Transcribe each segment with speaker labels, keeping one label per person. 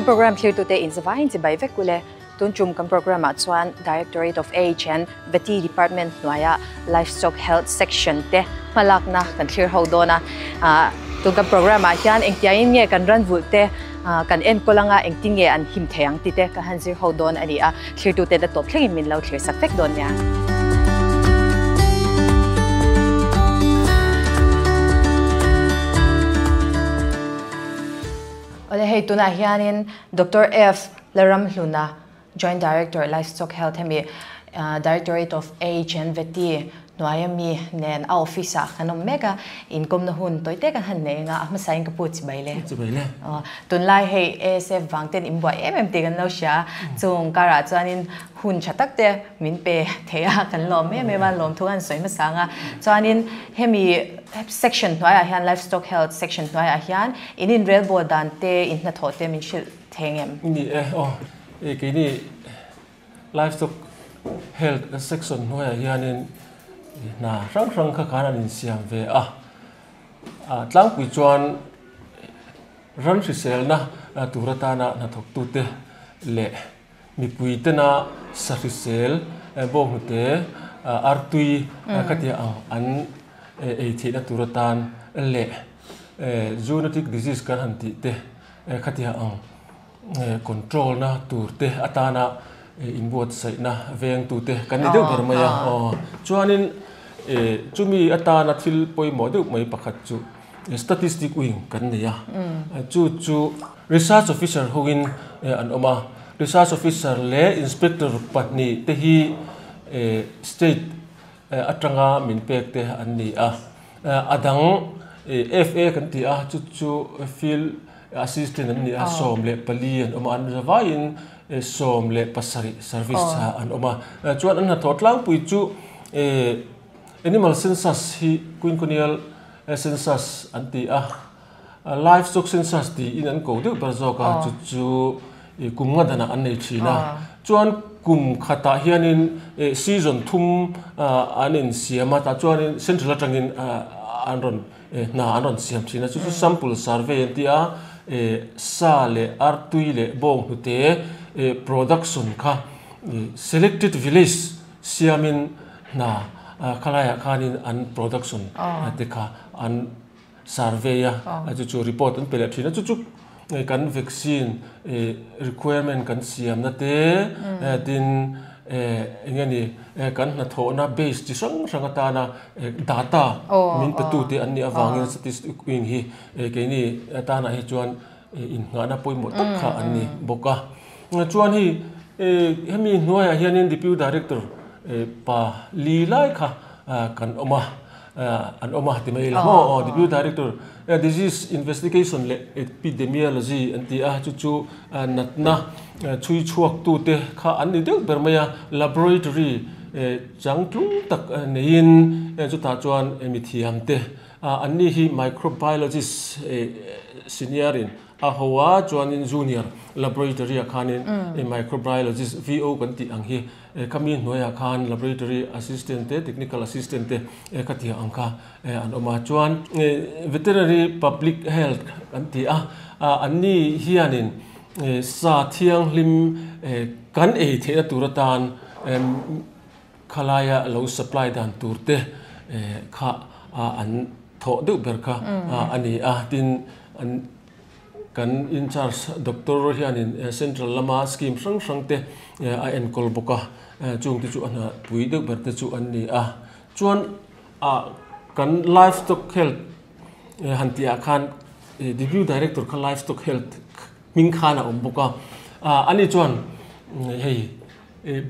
Speaker 1: Kan program thlirtute inzavain chibai vek ule. Tun tum kan program ah chuan Directorate of Age and Vety Department hnuaia Livestock Health Section te hmalakna kan thlir ho dawn a. Tun kan program ah hian engtiangin nge kan ran vulh te kan enkawl anga engtin nge an him thei ang tih te kan han zir ho dawn a ni a. Thlirtute la tawp thlengin min lo thlir sak vek dawn nia. Awle hei tunah hianin Doctor F. Laramhluna, Joint Director Livestock Health hemi Directorate of Age and Vety hnuaia mi nen a office ah kan awm mek a, inkawmna hun tawi te kan han nei anga a hmasa in ka pu chibai le.
Speaker 2: Chibai le.
Speaker 1: Tunlai hei ASF vang ten in buai em em tih kan lo hria a, chung karah chuanin hun tha tak te min pe thei a, kan lawm em em a, lawmthu kan sawi hmasa ang a. Chuanin hemi section hnuaiah hian Livestock Health section hnuaiah hian in inrelbawl dan te, in hnathawh te min hrilh thei ang em?
Speaker 2: Ni e, aw. Keini Livestock Health section hnuaiah hianin hna hrang hrang kha khan an insiam ve a. Tlangpui chuan ran hriselna tur atana hnathawktute leh Mipui tena sahrisel, bawnghnute, artui khatia ang an ei theihna tur atan leh zoonotic disease kan han tih te khatia ang control na tur te atana inbuatsaihna vengtute kan ni deuh ber mai a. Chuanin chumi atana thil pawimawh deuh mai pakhat chu statistic wing kan nei a, chu chu Research Officer hoin an awm a, Research Officer leh Inspector pahnih te hi State atanga min pek te an ni a. A dang FA kan ti a, chu chu Field Assistant an ni a, 14 an awm a, an zavaiin 17 service an awm a. Chuan an hnathawh tlangpui chu Animal Census hi Quinquennial Census an ti a. Livestock census tiin an ko deuh ber zawk a, chu chu kum nga danah an nei thin a. Chuan kum khatah hianin season thum an insiam a, tah chuanin central atangin an rawn hna an rawn siam thin a. Chu chu sample survey an ti a, sa leh artui leh bawnghnute production kha selected village siamin hna khalaiah khanin an production te kha an survey a, chu chu report an pe leh thin a, chu chu kan vaccine requirement kan siamna te tin eng nge ni kan hnathawhna base chi hrang hrang atana data min pe tu te an nih avangin statistic wing hi keini atana hi chuan innghahna pawimawh tak kha an ni bawk a. Chuan hei hemi hnuaiah hianin Deputy Director pa li lai kha kan awm a. An awm a ti mai ila maw aw Deputy Director Disease Investigation leh Epidemiology an ti a chu chu natna chhui chhuak tu te kha an ni deuh ber mai a laboratory changtlung tak neiin chutah chuan mithiam te an ni hi microbiologist senior in A ho a, chuanin Junior Laboratory ah khanin Microbiologist VO kan tih ang hi khami hnuaiah khan Laboratory Assistant te, Technical Assistant te kha tih ang kha an awm a. Chuan Veterinary Public Health kan ti a, anni hianin sa thianghlim kan ei theihna tur atan khalaia lo supply dan tur te kha an thawh deuh ber kha a ni a, tin an kan in charge doctor hianin central lama scheme hrang hrang te a enkawl bawk a, chung te chu a hna pui deuh ber te chu an ni a. Chuan ah kan livestock health han tih ah khan deputy director kha livestock health hming khan a awm bawk a, ani chuan hei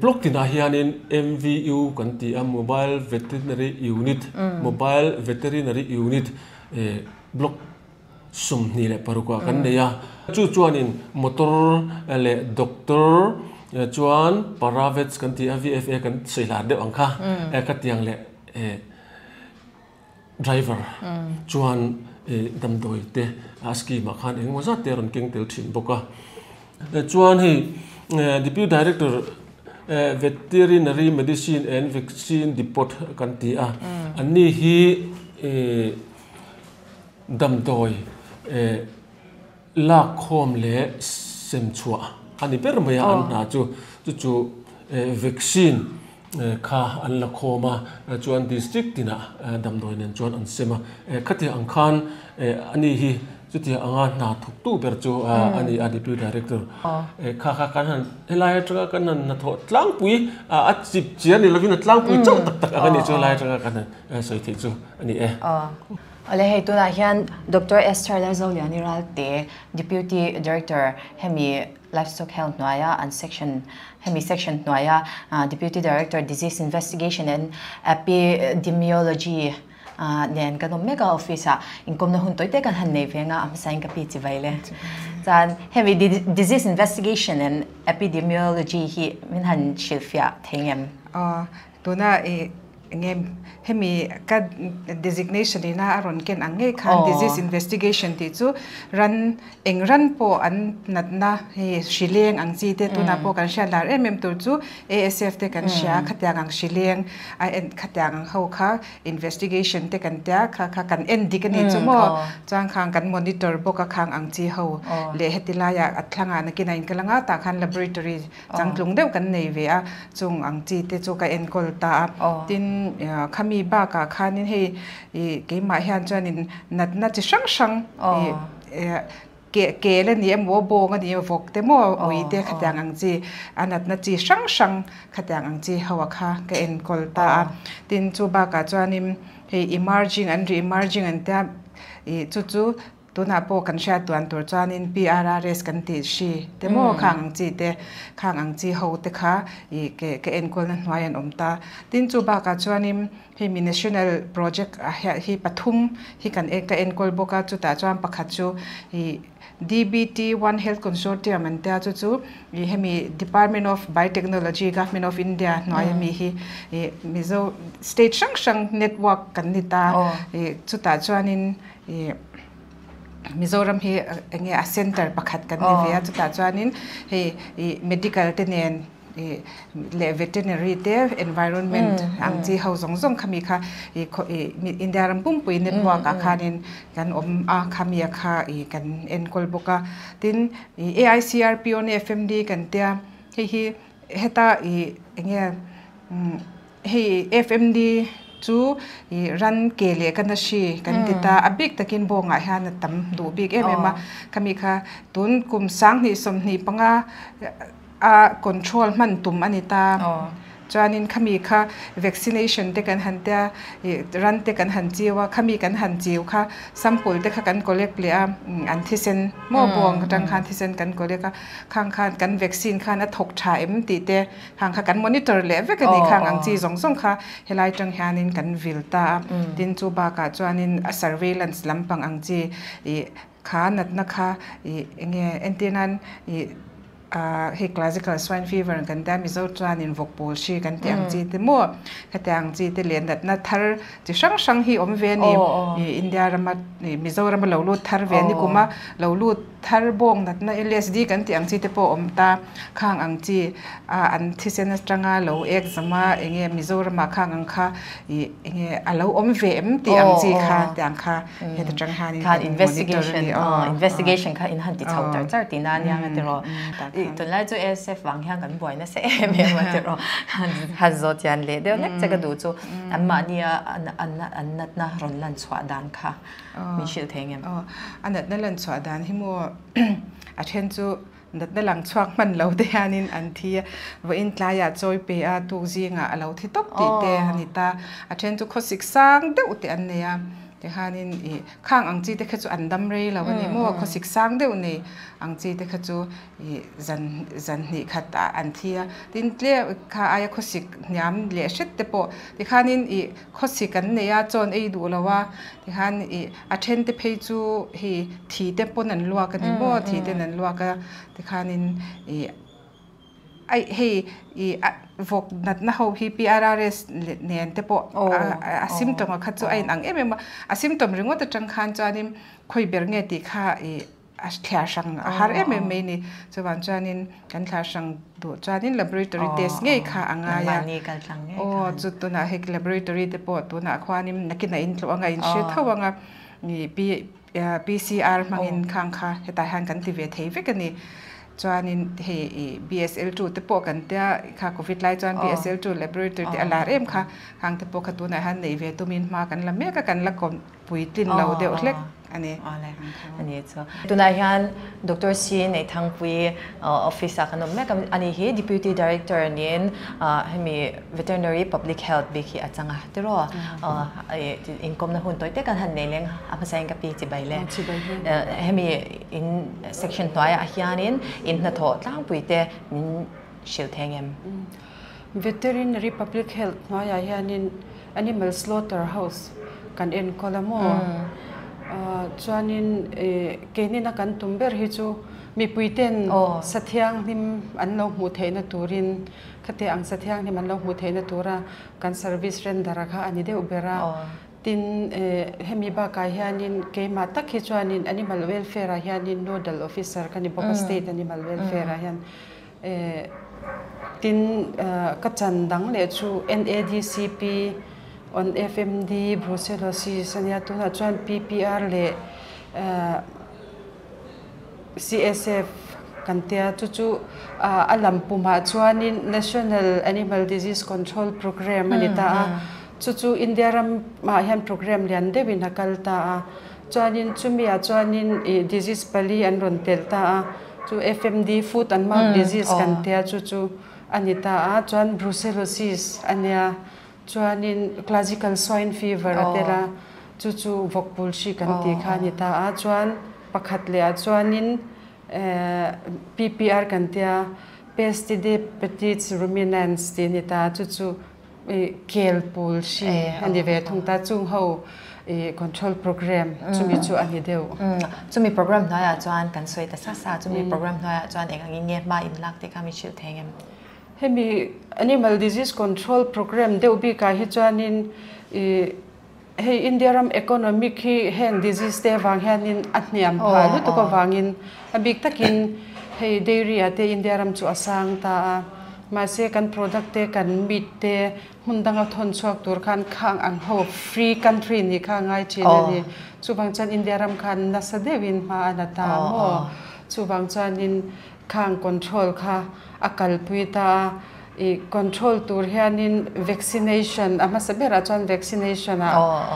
Speaker 2: Block tinah hianin MVU kan ti a, Mobile Veterinary Unit, Mobile Veterinary Unit, block 26 ah kan nei a. Chu chuanin motor leh doctor chuan paravets kan ti a, VFA kan sawi hlar deuh ang kha, khatiang leh driver chuan damdawi te a scheme ah khan engemaw zat te a rawn keng tel thin bawk a. Chuan hei Deputy Director Veterinary Medicine and Vaccine Depot kan ti a, anni hi damdawi lak khawm leh sem chhuah a ni ber mai a an hna chu. Chu chu vaccine kha an la khawm a, chuan district tinah damdawi nen chuan an sem a. Khatiang ang khan ani hi chutiang anga hna thawktu ber chu a ni a, Deputy Director. Kha kha kan han helai atanga kan han hnathawh tlangpui a chip chian ni lovin a tlangpui chauh tak tak ang a ni chu helai atanga kan han sawi theih chu a ni e.
Speaker 1: Awle hei tunah hian Doctor Esther Lalzoliani Ralte, Deputy Director hemi Livestock Health hnuaia an section hemi section hnuaia Deputy Director Disease Investigation and Epidemiology nen kan awm mek a office ah inkawmna hun tawi te kan han nei ve anga a hmasa in ka pi chi vai le. Chuan hemi Disease Investigation and Epidemiology hi min han hrilhfiah thei ngem?
Speaker 3: Tuna i enge hemi ka designation ina a rawn ken ang ngei khan disease investigation tih chu ran eng ran pawh an natna hei hri leng ang chi te tunah pawh kan hriat lar em em tur chu ASF te kan hria khatiang ang hri leng a en khatiang ang ho kha investigation te kan tia kha kha kan en dik a ni chu maw chuan khang kan monitor bawk a khang ang chi ho leh heti laiah a thlangah nakin a inkal anga tah khan laboratory Changtlung deuh kan nei ve a, chung ang chi te chu ka enkawl ta a. Tin, khami bakah khanin hei ih keimah hian chuanin natna chi hrang hrang ih ke kel a ni emaw bawng a ni emaw vawk te maw ui te khatiang ang chi a natna chi hrang hrang khatiang ang chi ho a kha ka enkawl ta a. Tin, chu bakah chuanin hei emerging an ri emerging an tia ih chu chu Tunah pawh kan hriat tuan tur chuanin PRRS kan tih hri te maw khang ang chi te, khang ang chi ho te kha ih ke ka enkawlna hnuai an awm ta. Tin chu bakah chuanin hei mi national project ah hian hi pathum hi kan ka enkawl bawk a, chutah chuan pakhat chu ih DBT One Health Consortium an tia chu chu ih hemi Department of Biotechnology Government of India hnuai ami hi ih Mizo state hrang hrang network kan ni ta ih chutah chuanin Ih Mizoram hi eng nge a center pakhat kan ni ve a, chutah chuanin hei ih medical te nen ih leh veterinary te environment ang chi ho zawng zawng khami kha ih khaw ih India ram pumpui network ah khanin kan awm a, khami a kha ih kan enkawl bawk a. Tin ih AICRP on FMD kan tia hei hi heta ih eng nge Hei FMD chu i ran ke leh ka na hri kan ti ta, a bik takin bawngah hian a tam duh bik em em a, khami kha tun kum 2025 a control hman tum a ni ta. Chuanin khami kha vaccination te kan han tia i ran te kan han chiu a, khami kan han chiu kha sample te kha kan collect leh a, an thisen maw bawng atang khan thisen kan collect a, khang khan kan vaccine khan a thawk tha em tih te Khang kha kan monitor leh vek a ni, khang ang chi zawng zawng kha helai tang hianin kan vil ta a, tin chu bakah chuanin a surveillance lampang ang chi ih kha natna kha ih eng nge entir nan ih ah hei classical swine fever ang kan tia Mizo chuanin vawk pawl hri kan tih ang chi te maw hetiang ang chi te leh natna thar chi hrang hrang hi awm ve a ni ih India rama ih Mizorama lo lut thar ve a ni kuma lo lut Thar bawng natna LSD kan tih ang chi te pawh awm ta, khang ang chi a an thisen atanga lo ek zama enge Mizoramah khang ang kha ih enge a lo awm ve em tih ang chi kha tih ang kha heta tang hianin
Speaker 1: kan monitor a ni aw. Investigation kha in han ti chho tar char tihna ania nga tiraw. Ih tunlai chu ASF vang hian kan buai nasa em em a tiraw. Han zawh chian leh deuh hlek che ka duh chu anmahnia an natna rawn lan chhuah dan kha. Min hrilh thei ngem?
Speaker 3: Aw, a natna lan chhuah dan hi maw a then chu natna lang chhuak hman lo te hianin an thi a, vawiin tlaiah chawi pe a, tuk zingah a lo thi tawp tih te a ni ta. A then chu khawsik sang deuh te an nei a, tihianin ih khang ang chi te kha chu an dam rei lo a ni maw, khawsik sang deuh nei ang chi te kha chu ih zan zan hnih khat ah an thi a, tin tlem kha aia khawsik hniam leh hret te pawh tikhanin ih Khawsik an nei a, chawn ei duh lo a, tikhan ih a then te phei chu hei thi te pawn an luak a ni maw, thi ten an luak a, tikhanin ih ai hei ih a vawk natna ho hi PRRS nen te pawh a symptom a kha chu a inang em em a, a symptom ringawt atang khan chuanin khawi ber nge tih kha ih A thliar hrang a har em em mai ni. Chuvang chuanin kan thliar hrang duh chuanin laboratory test ngei kha a ngai a. Aw chu tunah hei laboratory te pawh tunah khuanin nakin a intlawh anga in hre tho anga PCR hmangin khang kha hetah hian kan ti ve thei vek a ni. Chuanin hei i BSL 2 te pawh kan tia kha covid lai chuan BSL 2 laboratory te a lar em kha, khang te pawh kha tunah hian nei ve tumin hma kan la mek a, kan la puitlin lo deuh hlek a ni.
Speaker 1: Awle, a ni chu. Tunah hian Doctor C Neihthangpui office ah kan awm mek a, ani hi Deputy Director niin hemi Veterinary Public Health bik hi a chang a tiraw? Inkawmna hun tawi te kan han nei leng a hmasain ka pi chibai le. Hemi in section hnuaiah hianin in hnathawh tlangpui te min hrilh thei ngem?
Speaker 4: Veterinary Public Health hnuaiah hianin Animal Slaughter House kan enkawl a maw? Chuanin keinina kan tum ber hi chu mipuiten sathianghlim an lo hmuh theihna turin khati ang sathianghlim an lo hmuh theihna tura kan service render a kha a ni deuh ber a. Tin, hemi bakah hianin keimah tak hi chuanin Animal Welfare ah hianin Nodal Officer ka ni bawk a, State Animal Welfare ah hian. Tin, ka chan dang leh chu NADCP on FMD Brucellosis a nia, tunah chuan PPR leh CSF kan tia, chu chu a lam pumah chuanin National Animal Disease Control Programme a ni ta a, chu chu India ramah hian programme lian deuhin a kal ta a, chuanin chumi-ah chuanin ih disease pali an rawn telh ta a, chu FMD Foot and Mouth Disease kan tia chu chu a ni ta a, chuan Brucellosis a nia, Chuanin classical swine fever a tel a, chu chu vawkpul hri kan tih kha a ni ta a. Chuan pakhat leh ah chuanin PPR kan tia, Peste des petits ruminants tih a ni ta a, chu chu kel pul hri a ni ve thung ta. Chung ho control program chumi chu a ni deuh.
Speaker 1: Chumi program hnuaiah chuan kan sawi ta sa sa, chumi program hnuaiah chuan eng angin nge hma in lak tih kha min hrilh thei ngem?
Speaker 4: Hemi Animal Disease Control Programme deuh bikah hi chuanin ih hei India ram economic hi heng disease te avang hianin a hniam phah lutuk avangin a bik takin hei dairy ah te India ram chu a sang ta a, mahse kan product te kan meat te hmun danga thawn chhuak tur khan khang ang ho free country nih kha a ngai thin a ni. Chuvang chuan India ram khan nasa deuhin hma a la ta maw? Chuvang chuanin Khang control kha a kalpui ta a, i control tur hianin vaccination a hmasa berah chuan vaccination ah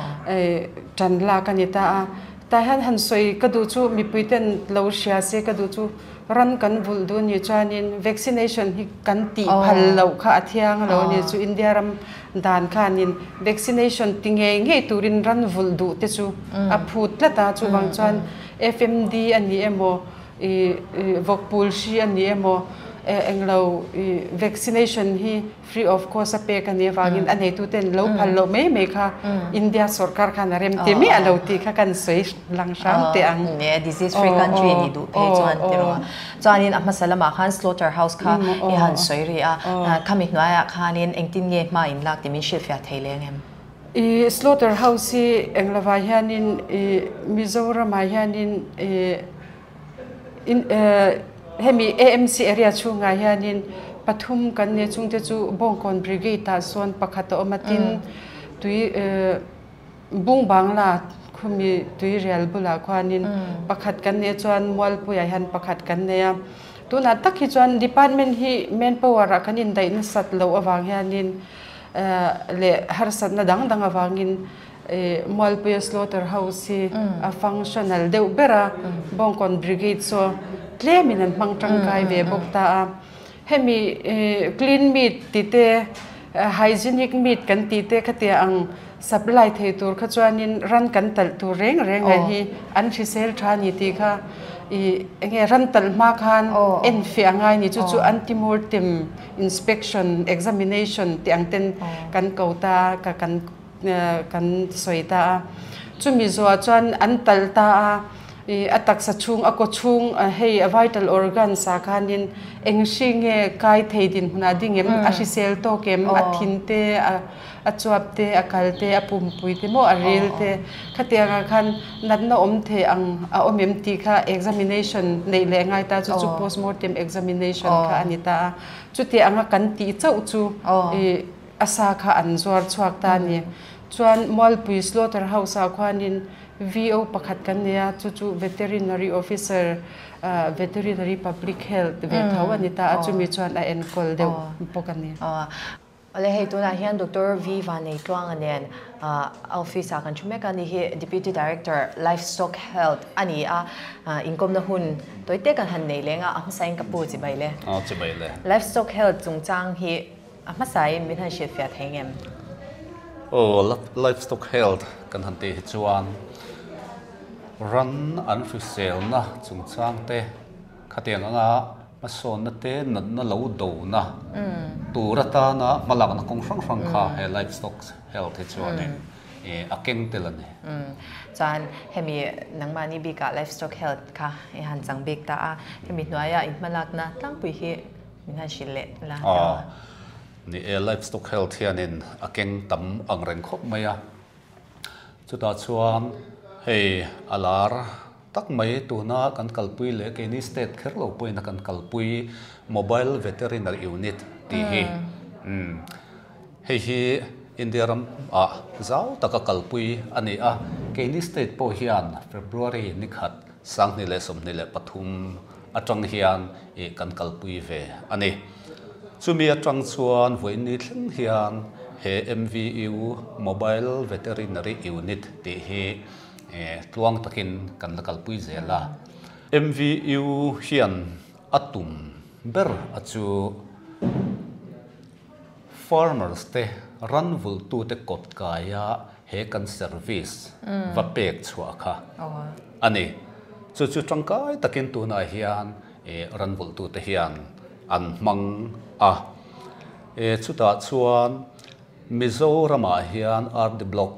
Speaker 4: tan lak a ni ta a. Tah hian han sawi ka duh chu mipui ten lo hria se ka duh chu ran kan vulh duh nih chuanin vaccination hi kan tih phal loh kha a thiang lo a ni chu India ram dan khanin vaccination ti ngei ngei turin ran vulh duh te chu a phut tlat a, chuvang chuan FMD a ni emaw I vawkpul hri a ni emaw englo i vaccination hi free of cost a pek a nih avangin a neituten lo phal loh mai mai kha India sorkar khan a rem ti miah lo tih kha kan sawi lang hram teh ang.
Speaker 1: Nge disease free country ni duh phei chuan ti rawh. Chuanin a hmasa lamah khan slaughter house kha i han sawi rih a, khami hnuaiah khanin engtin nge hma in lak tih min hrilhfiah thei leng em?
Speaker 4: I slaughter house hi englovah hianin i Mizoramah hianin i Hemi AMC area chhungah hianin pathum kan nei chungte chu Bawngkawn Brigade ah sawn pakhat a awm a tin tui Bung Bangla khumi tui rial bulah khuanin pakhat kan nei chuan Mualpuiah hian pakhat kan nei a. Tunah tak hi chuan department hi manpower ah kan indaih nasat loh avang hianin leh harsatna dang dang avangin Mualpuia Slaughter House hi a functional deuh ber a, Bawngkawn Brigade chu tlemin an hmang tangkai ve bawk ta a. Hemi clean meat ti te, hygienic meat kan tih te khatia ang supply thei tur kha chuanin ran kan talh tur reng reng a hi an hrisel tha ni tih kha ih enge ran talh hma khan enfiah a ngai ni chu chu anti-mortem inspection examination tih ang ten kan ko ta ka kan kan sawi ta a. Chumi zuah chuan an talh ta a, ih a taksa chhung a kaw chhung hei a vital organs ah khanin eng hri nge kai thei dinhmunah ding em, a hrisel tawk em, a thin te, a chuap te, a kal te, a pumpui te maw a ril te khatiangah khan natna awm thei ang a awm em tih kha examination neih leh ngai ta chu chu postmortem examination kha a ni ta a. Chuti anga kan tih chauh chu ih A sa kha an zuar chhuak ta a ni. Chuan Mualpui Slaughter House ah khuanin VO pakhat kan nei a, chu chu Veterinary Officer, Veterinary Public Health ve tho a ni ta a, chumi chuan a enkawl deuh bawk a ni.
Speaker 1: Awle hei tunah hian Doctor V Vanneitluanga nen a office ah kan thu mek a, ni hi Deputy Director Livestock Health a ni a, inkawmna hun tawi te kan han nei leng a, a hmasain ka pu chibai le.
Speaker 5: Aw chibai le.
Speaker 1: Livestock Health chungchang hi a hmasain min han hrilhfiah thei ngem?
Speaker 5: Aw Livestock Health kan han tih hi chuan ran an hriselna chungchang te khatiang anga Hmasawnna te natna lo dona tur atana hmalakna kawng hrang hrang kha he livestock health hi chuanin a keng tel a ni.
Speaker 1: Chuan hemi nangmahni bikah livestock health kha i han chang bik ta a, hemi hnuaia i hmalakna tlangpui hi min han hrilh leh la teh a.
Speaker 5: Ni e, livestock health hianin a keng tam ang reng khawp mai a, chutah chuan hei a lar Tak mai, tuna kan kalpui leh keini state kher lo pawhin a kan kalpui Mobile Veterinary Unit tih hi hei hi India ram ah zau taka kalpui a ni a, keini state pawh hian February ni khat 2023 atang hian ih kan kalpui ve a ni. Chumi atang chuan vawiin thleng hian he MVU Mobile Veterinary Unit tih hi Tluang takin kan la kalpui zel a. MVU hian a tum ber a chu farmers te ran vulhtute kawt kaia he kan service va pek chhuah kha a ni. Chu chu tangkai takin tunah hian ran vulhtute hian an hmang a. Chutah chuan Mizoramah hian RD Block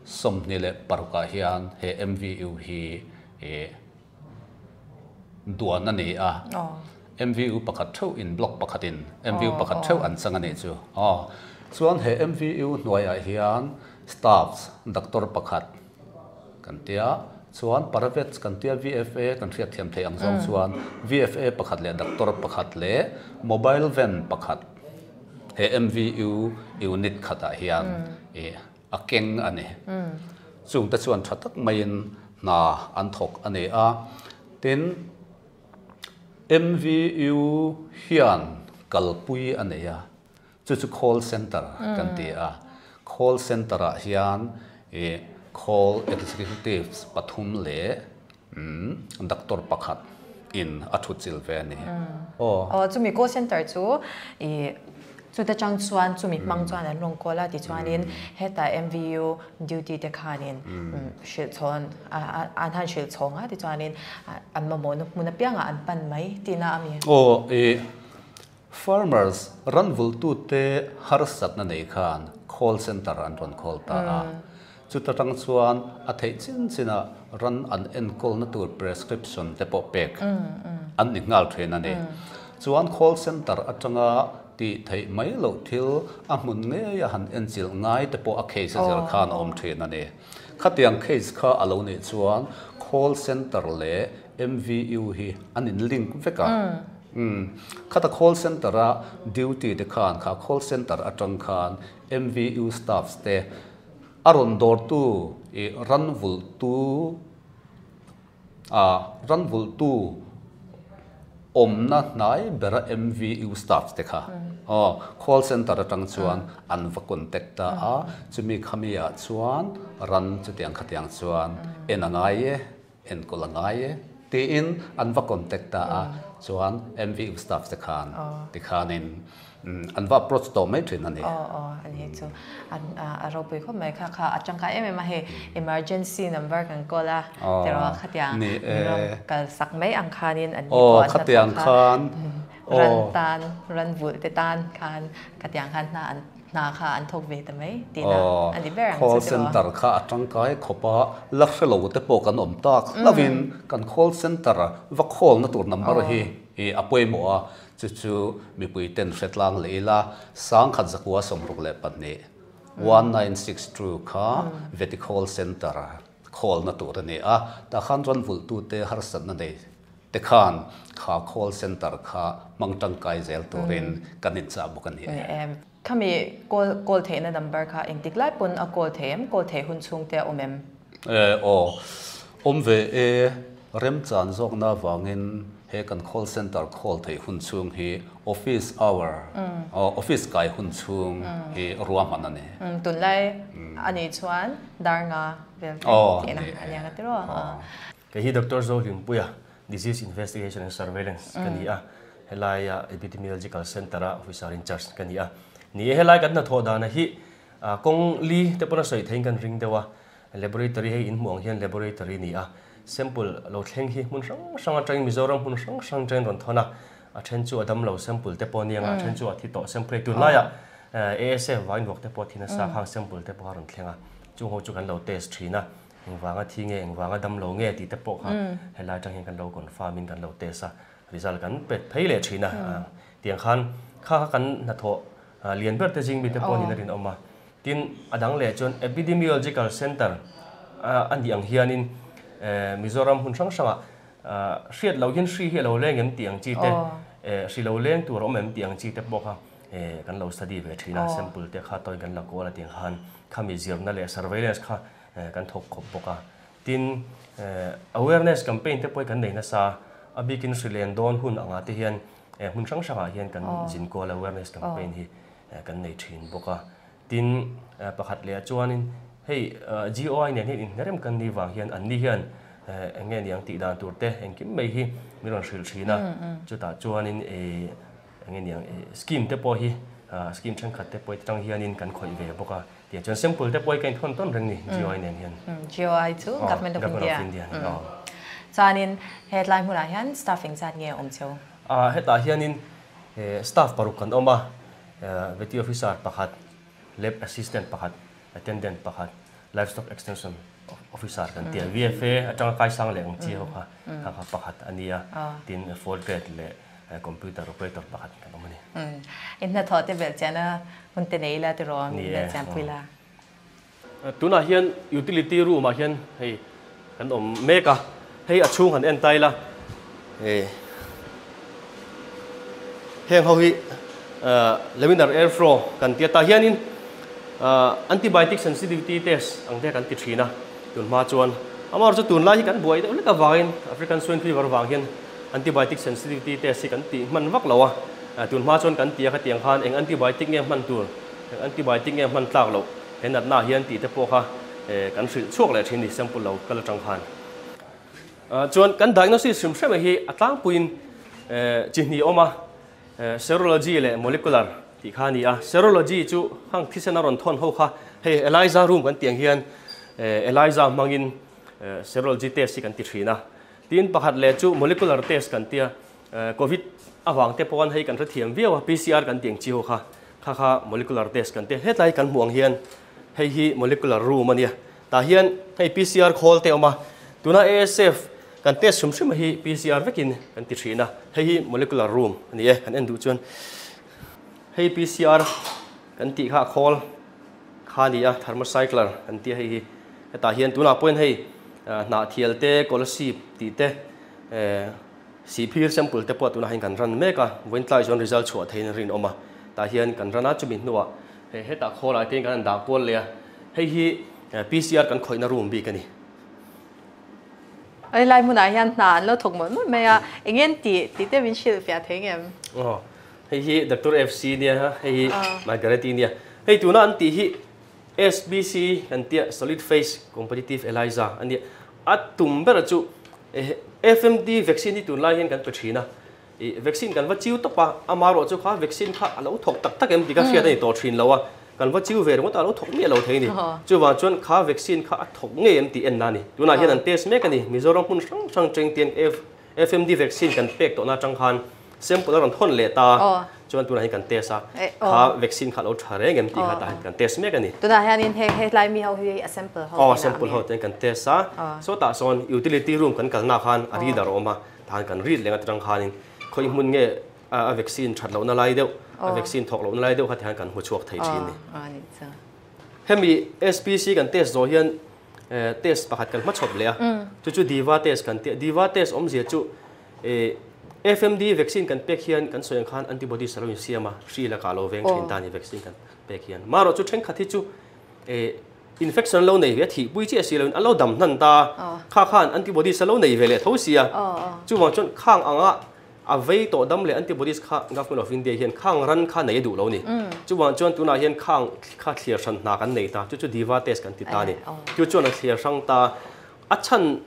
Speaker 5: 26 ah hian he MVU hi duan a ni a, MVU pakhat theuh in block pakhat in MVU pakhat theuh an chang a nih chu. Chuan he MVU hnuaiah hian staffs doctor pakhat kan tia, chuan paravets kan tia VFA kan hriatthiam theih ang zawng chuan VFA pakhat leh doctor pakhat leh mobile van pakhat he MVU unit khatah hian a keng a ni. Chungte chuan tha tak maiin hna an thawk a ni a. Tin, MVU hian kalpui a nei a, chu chu call centre kan ti a. Call centre ah hian ih call executives pathum leh doctor pakhat in a thutchilh ve a ni.
Speaker 1: Aw. Aw, chumi call centre chu ih Chuta chang chuan chumi hmang chuan an rawn kawl a, tichuanin heta MVU duty te khanin hrilh chhawn an han hrilh chhawng a, tichuanin an mamawhna hmun apiangah an pan mai tihna a mi.
Speaker 5: Aw, i farmers ranvultute harsatna nei khan call centre an rawn call ta a, chuta tang chuan a theih chin chinah ran an enkawlna tur prescription te pawh pek an ni nghal thin a ni. Chuan call centre atanga tih theih mai loh thil a hmun ngeia han enchilh ngai te pawh a case a zir khan a awm thin a ni. Khatiang case kha a lo nih chuan call centre leh MVU hi an in link vek a. Khata call centre a duty te khan kha call centre atang khan MVU staffs te a rawn dawrtu i ranvulhtu A ranvulhtu awmna hnai bera MVU staff te kha aw call center atang chuan an va contact ta a, chumi khami ah chuan ran chutiang khatiang chuan en a ngai e, enkawl a ngai e tiin an va contact ta a, chuan MVU staff te khan tikhanin An va approach tawh mai thin a ni.
Speaker 1: Aw aw a ni chu a ropui khawp mai kha kha a tangkai em em a hei emergency number kan call a tiraw khatiang ram kal sak mai ang khanin an ni pawh an
Speaker 5: khatiang khan
Speaker 1: ran tan ran vulh te tan khan khatiang khan hna an hna kha an thawk ve ta mai tihna a ni ber ang
Speaker 5: chu tiraw. Call center kha a tangkai khawp a la hre lo te pawh kan awm tak hlauhin kan call center va call na tur number hi a pawimawh a Chu chu mipui ten hre tlang leh ila, 1162, 1962 kha Veti Call Centre call na tur a ni a, tah khan rawn vulhtute harsatna nei te khan kha call centre kha hmang tangkai zel turin kan inchah bawk a ni
Speaker 1: e. Khami call call theihna number kha engtik lai pawn a call thei em? Call theih hun chhung te a awm em?
Speaker 5: E aw, awm ve e, remchan zawkna avangin he kan call center call theih hun chhung hi office hour, office kai hun chhung hi ruahman a ni.
Speaker 1: Tunlai a nih chuan dar nga vel te tihna a nia nga tiraw?
Speaker 2: Kei hi Doctor Zohlimpuia, Disease Investigation and Surveillance ka ni a, helaia Epidemiological Centre-a Officer in Charge ka ni a. Ni e, helai kan hnathawh dana hi kawng li te pawn a sawi theiin kan ring deuh a. Laboratory hei in hmuh ang hian laboratory ni a, sample lo thleng hi hmun hrang hrang atangin Mizoram hmun hrang hrang atangin rawn thawn a, a then chu a damlo sample te pawh a ni ang a, a then chu a thi tawh sample hei tunlaiah ASF vainvawk te pawh a thi nasa khang sample te pawh a rawn thleng a, chung ho chu kan lo test thin a. Engvanga thi nge, engvanga dam lo nge tih te pawh kha helai atang hian kan lo confirm in kan lo test a, result kan pet phei leh thin a. Tiang khan kha kha kan hnathawh lian ber te zing mi te pawh niin a rinawm a. Tin, a dang leh chuan Epidemiological Centre a nih ang hianin Mizoram hmun hrang hrangah hriat loh hian hri hi a lo leng em tih ang chi te, hri lo leng tur a awm em tih ang chi te pawh kha kan lo study ve thin a. Sample te kha tawin kan la kual a tiang khan khami zirna leh surveillance kha kan thawk khawp bawk a. Tin, awareness campaign te pawh hi kan nei nasa, a bikin hri len dawn hun angah te hian hmun hrang hrangah hian kan zin kual awareness campaign hi kan nei thin bawk a. Tin, pakhat leh ah chuanin hei GOI nen hian inhnerem kan nih vang hian anni hian eng nge niang tih dan tur te engkim mai hi min rawn hrilh thin a. Chutah chuanin eng nge niang scheme te pawh hi scheme thenkhat te pawh atang hianin kan khawih ve bawk a. Tiang chuan sample te pawh hi ka inthawn tawn reng ni GOI nen hian.
Speaker 1: GOI chu Government of India. Chuanin hetlai hmunah hian staff engzat nge awm cheu?
Speaker 2: Hetah hianin staff paruk kan awm a, Vety Officer pakhat, Lab Assistant pakhat, Attendant pakhat, Livestock Extension Officer kan ti a, VFA atanga kaisang leh ang chi ho kha kha kha pakhat a nia, tin fourth grade leh computer operator pakhat kan awm a ni.
Speaker 1: In hnathawh te belh chiahna hun te nei ila tiraw min belh chiah pui la.
Speaker 2: Tunah hian utility room ah hian hei kan awm mek a, hei a chhung han en ta ila heng ho hi laminar air flow kan tia tah hianin antibiotic sensitivity test ang te kan ti thin a, tun hma chuan amaherawhchu tunlai hi kan buai deuh hlek avangin African swine fever vang hian antibiotic sensitivity test hi kan tih hman vak lo a, tun hma chuan kan ti a khatiang khan eng antibiotic nge hman tur Eng antibiotic nge hman tlak loh he natna ah hian tih te pawh kha kan hrilh chhuak leh thin ni sample lo kal atang khan. Chuan kan diagnosis hrim hrem hi a tlangpuiin chi hnih a awm a, serology leh molecular tih kha a ni a. Serology chu hang thisen a rawn thawn ho kha hei ELISA room kan tih ang hian ELISA hmangin serology test hi kan ti thin a. Tin pakhat leh chu molecular test kan tia Covid avang te pawh hei kan hrethiam viau a, PCR kan tih ang chi ho kha, kha kha molecular test kan tia, hetlai kan hmuh ang hian hei hi molecular room a nia, tah hian hei PCR khawl te a awm a, tuna ASF kan test hrim hrim hi PCR vekin kan ti thin a, hei hi molecular room a ni e, kan en duh chuan hei PCR kan tih kha a khawl kha a ni a, thermocycler kan tia hei hi, hetah hian tunah pawhin hei hnahthial te, kolasib tih te. Sihphir sample te pawh tunah hian kan run mek a, vawiin tlai chuan result chhuah theihin a rinawm a, tah hian kan run a, chumi hnuah hei hetah khawlai te hian kan han dah kual leh a, hei hi PCR kan khawihna room bik a ni.
Speaker 1: Helai hmunah hian hna an lo thawk mawlh mawlh mai a, eng nge an tih tih te min hrilh fiah thei ngem?
Speaker 2: Aw, hei hi Doctor FC nia, hei hi Margaret-i nia, hei tuna an tih hi SBC kan tia Solid Phase Competitive ELISA a nia, a tum ber chu FMD vaccine hi tunlai hian kan pe thin a, ih vaccine kan va chiu tawp a, amaherawh chu kha vaccine kha a lo thawk tak tak em tih ka hriat a ni tawh thin lo a, kan va chiu ve ringawt a, a lo thawk miah lo thei a ni. Chuvang chuan kha vaccine kha a thawk ngei em tih en na a ni. Tunah hian an test mek a ni, Mizoram hmun hrang hrang teng ten FMD vaccine kan pek tawhna atang khan sample a rawn thawn leh ta a, chuan tunah hian kan test a, kha vaccine kha a lo tha reng em tih kha tah hian kan test mek a ni.
Speaker 1: Tunah hianin hei hetlai mi ho hi a sample ho
Speaker 2: tihna a sample ho ten kan test a, sawtah sawn utility room kan kalna khan a reader a awm a, tah hian kan read leng atang khanin khawi hmun nge a vaccine that lohna lai deuh, a vaccine thawk lohna lai deuh kha tihian kan hmu chhuak thei thin a ni. Hemi SPC kan test zawh hian test pakhat kan hmachhawp leh a, chu chu DIVA test kan tih a, DIVA test awmzia chu FMD vaccine kan pek hian kan sawi ang khan antibodies a lo insiam a, hri lakah a lo veng thin ta a ni vaccine kan pek hian. Marawh chu thenkhat hi chu Infection lo nei ve a thih pui chiah si loin an lo dam hnan ta. Kha khan antibodies a lo nei ve leh tho sia. Chuvang chuan khang anga a vei tawh dam leh antibodies kha Government of India hian khang ran kha nei a duh lo ni. Chuvang chuan tunah hian khang kha thliar hran hna kan nei ta. Chu chu Diva test kan ti ta a ni. Chu chuan a thliar hrang ta. A chhan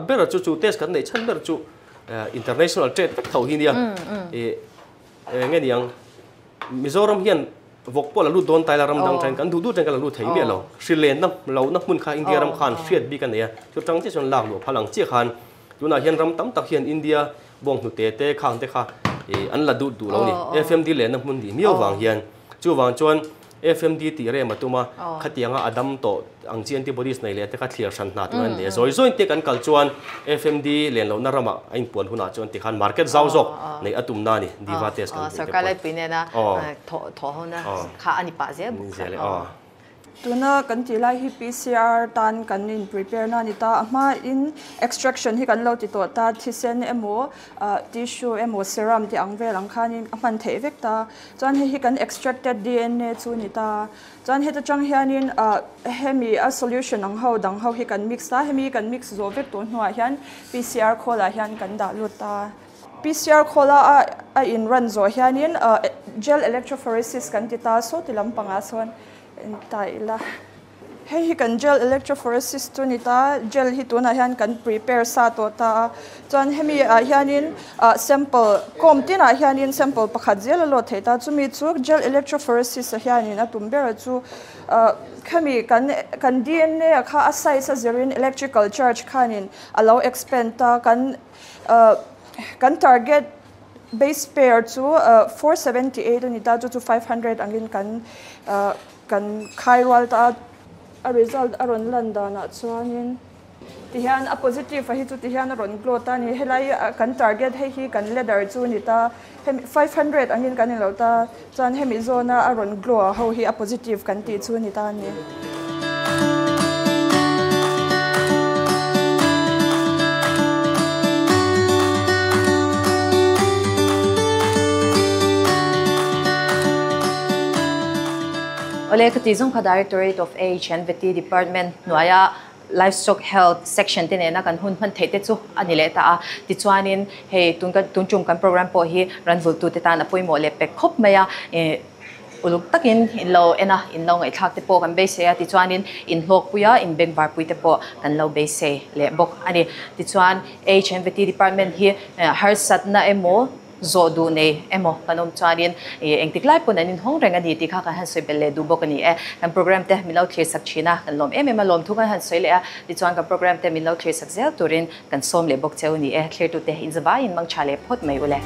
Speaker 2: ber chu chu test kan neih chhan ber chu international trade vek tho hi nia. Nge niang Mizoram hian vawk pawh la lut dawn taila ram dang ṭain kan duh duh ṭain kan la lut thei miah lo. Hrilenna lohna hmun kha India ram khan hriat bik a nei a, chu ṭang chiah chuan lak luh phal ang chiah khan tunah hian ram tam tak hian India bawng hnute te khang te kha an la duh duh lo a ni. FMD lenna hmun nih miau vang hian chuvang chuan FMD tih rem a tum a, khatianga a dam tawh ang chi antibodies nei leh te kha thliar hran hna tur a ni a. Zawi zawi te kan kal chuan FMD len lohna ramah a inpuan hunah chuan tikhan market zau zawk neih a tumna a ni, Diva test kan tih te pawh.
Speaker 1: Sorkar laipui nena thawh hona kha a ni pah zel bawk kha.
Speaker 6: Tuna kan tih lai hi PCR tan kan in prepare na a ni ta. A hmain extraction hi kan lo ti tawh ta, thisen emaw tissue emaw serum tih ang vel ang khanin a hman theih vek ta. Chuan hei hi kan extracted DNA chu a ni ta. Chuan heta tang hianin hemi a solution ang ho dang ho hi kan mix a, hemi kan mix zawh vek tawh hnuah hian PCR khawlah hian kan dah lut ta. PCR khawla a in run zawh hianin gel electrophoresis kan ti ta, saw ti lampangah sawn En ta ila. Hei hi kan gel electrophoresis chu ni ta, gel hi tunah hian kan prepare sa tawh ta a, chuan hemi ah hianin ah sample kawm tinah hianin sample pakhat zel a load theih ta, chumi chu gel electrophoresis ah hianin a tum ber chu ah khami kan kan DNA ah kha a size a zirin electrical charge khanin a lo expand ta, kan ah kan target Base pair chu 478 a ni ta, chu chu 500 angin kan kan khai rual ta a. A result a rawn lan danah chuanin tihian a positive a hi chu tihian a rawn glow ta a ni. Helai kan target hei hi kan ladder chu a ni ta, hemi 500 angin kan inlo ta, chuan hemi zawna a rawn glow a ho hi a positive kan tih chu a ni ta a ni.
Speaker 1: Awle ka tih zawng kha Directorate of Age and Vety Department hnuaia Livestock Health Section te nena kan hun hman theih te chu a ni leh ta a. Tichuanin hei tun kan tun tum kan program pawh hi ranvultute tan a pawimawh leh pek khawp mai a. Uluk takin in lo en a, in lo ngaihthlak te pawh kan beisei a, tichuanin in hlawkpui a, in bengvarpui te pawh kan lo beisei leh bawk a ni. Tichuan HMVT Department hi harsatna emaw, zawh duh nei emaw kan awm chuanin engtik lai pawn an inhawng reng a ni tih kha kan han sawi belh leh duh bawk a ni e. Kan program te min lo thlirsak thin a, kan lawm em em a, lawmthu kan han sawi leh a, tichuan kan program te min lo thlirsak zel turin kan sawm leh bawk cheu a ni e. Thlirtute inzavaiin mangtha leh phawt mai ule.